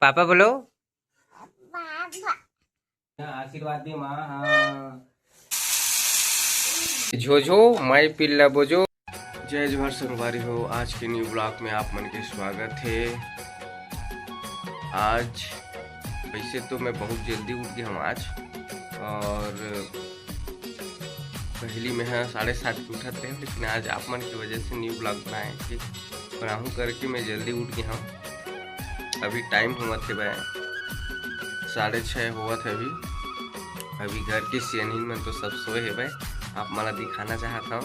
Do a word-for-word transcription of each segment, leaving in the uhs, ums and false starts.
Papa बोलो। आशीर्वाद दे माँ। हाँ। झोझो माई पिल्ला बोजो। जय जोहार संगवारी हो, आज के न्यू ब्लॉग में आप मन के स्वागत है। आज वैसे तो मैं बहुत जल्दी उठ गया हूँ आज, और पहली मैं हाँ साढ़े सात के उठत रहे, लेकिन आज आप मन की वजह से न्यू ब्लॉग बनाए कि बनाहूँ करके मैं जल्दी उठ गया हूँ। अभी टाइम होवत हे भाई, साढ़े छः होवत हे अभी। अभी घर के सियानिन मन तो सब सोए हे भाई, आप मन ला दिखाना चाहत हूँ।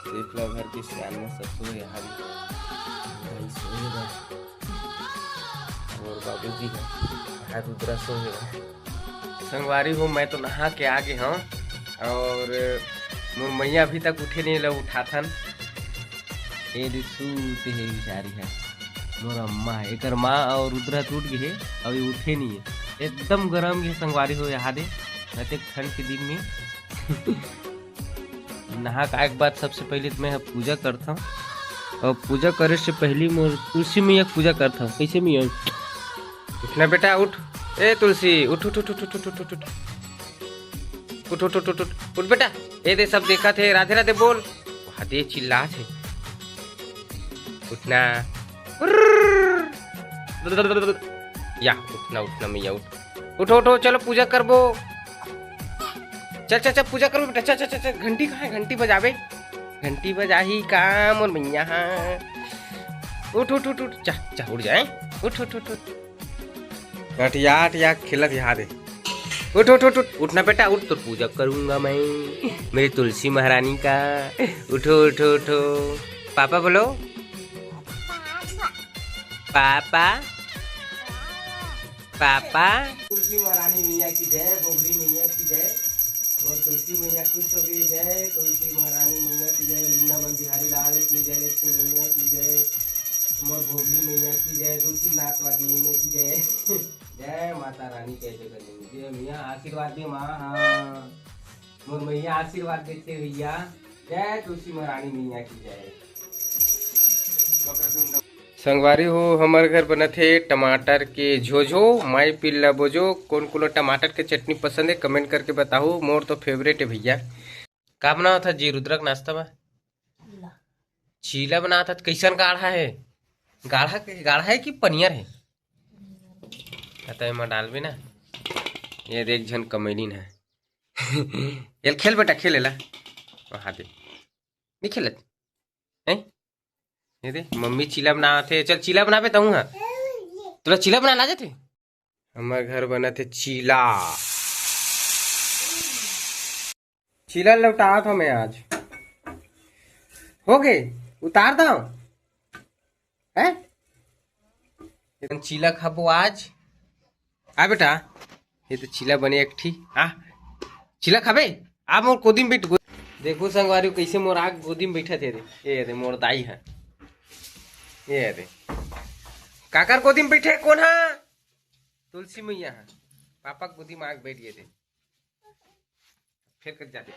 देख लो घर के सियान मन सब सोए हे, भाई सोए हे भाई। मोर बाबूजी ह, भाई रुद्रा सोए हे भाई। संगवारी हो, मैं तो नहा के आ गे हूँ और मोर मैया अभी तक उठे नहीं, ला उठाथन। ए दे सूते हे बेचारी ह, मोर अम्मा ह, एकर माँ और रुद्रा टूट गए हे, अभी उठे नहीं है, एकदम गरम ये संगवारी हो यहाँ दे, अतेक ठंड के दिन में। नहा के आए के बाद सबसे पहले तो मैं ह पूजा करता हूँ, और पूजा करे से पहले मोर तुलसी मैया के पूजा करता हूँ। कैसे मैया? उठना बेटा, उठ। ए तुलसी, उठ, उठ, उठ। उठ, उठ, उठ, उठ, उठ। उठ बेटा। ए दे, सब देखत हे, राधे राधे बोल। वहाँ दे चिल्लात हे। उठना। या, उठना, उठना मैया, उठ। उठो, उठो, चलो पूजा करबो। चल, चल, चल, पूजा करबो बेटा, चल, चल, चल, चल, घंटी कहाँ है? घंटी बजाबे, घंटी बजाही का मोर मैया? हाँ, उठ, उठ, उठ, उठ, जा, जा, उठ जाए, उठ, उठ, उठ, उठ। अटिया, अटिया खेलत यहाँ दे। उठ, उठ, उठ, उठ, उठना बेटा, उठ, तो पूजा करूंगा मैं मेरी तुलसी महारानी का। उठो, उठो, उठो। पापा बोलो। पापा। पापा। तुलसी महारानी मैया की जय, भोगली मैया की जय। और तुलसी मैया खुश हो गई, जय तुलसी महारानी मैया की जय, वृंदावन बिहारी लाल की जय, लक्ष्मी मैया की जय, मोर भोगली मैया की जय, तुलसी नाथ वाली मैया की जय। जय माता रानी, जय जगन्नाथ, जय मैया, आशीर्वाद दे माँ। हाँ, मोर मैया आशीर्वाद देथे भैया। जय तुलसी महारानी मैया की जय। संगवारी हो, हमर घर बनत हे टमाटर के झोझो, माई पिल्ला बोजो। कोन कोन टमाटर के चटनी पसंद है, कमेंट करके बताओ। मोर तो फेवरेट है भैया। का बनावत हस जी रुद्रक नाश्ता में? चीला बनावत हस। कैसन गाढ़ा है? गाढ़ा के, गाढ़ा है कि पनियर है? कतई में डालबे ना। ये देख, झन कमैलिन है। एल खेल बेटा, खेल एला। वहाँ दे। नहीं खेलत? हैं? ये दे, मम्मी चीला बनावत हे। चल, चीला बनाबे तहूँ हा। तोला चीला बनाना आ जाथे? हमर घर बनत हे चीला। चीला लौटात हूँ मैं आज। हो गे, उतार दो। हैं? चीला खाबो आज। आ बेटा, ये तो चीला बने एक ठी। आ, चीला खाबे? आ मोर गोदी में बैठ। देखो संगवारी, कैसे मोर आग गोदी में बैठा थे रे। ये रे मोर दाई है। ये रे। काकर गोदी में बैठे? कौन है? तुलसी मैया है। पापा के गोदी में आग बैठ गए थे। फिर कट जाते।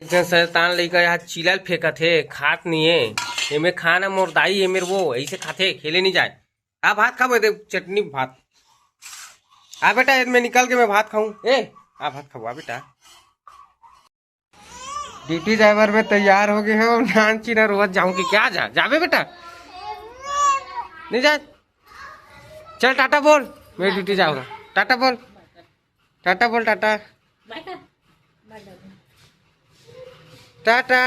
एक झन शैतान लइका यहाँ चीला ल फेंकत हे, खात नहीं है। एमे खाना मोर दाई, एमेर वो, ऐसे खाथे, खेले नहीं जाए। आ भात खाबो, दे चटनी भात। आ बेटा, ये मैं निकल के मैं भात खाऊं। ए, आ भात खाबो, आ बेटा। ड्यूटी जाए बर मैं तैयार हो गए हूँ। नान चीना रोज जाऊँ कि क्या? जा, जाबे बेटा? नहीं जा। चल टाटा बोल, मैं ड्यूटी जाऊँगा। टाटा बोल, टाटा बोल, टाटा। टाटा।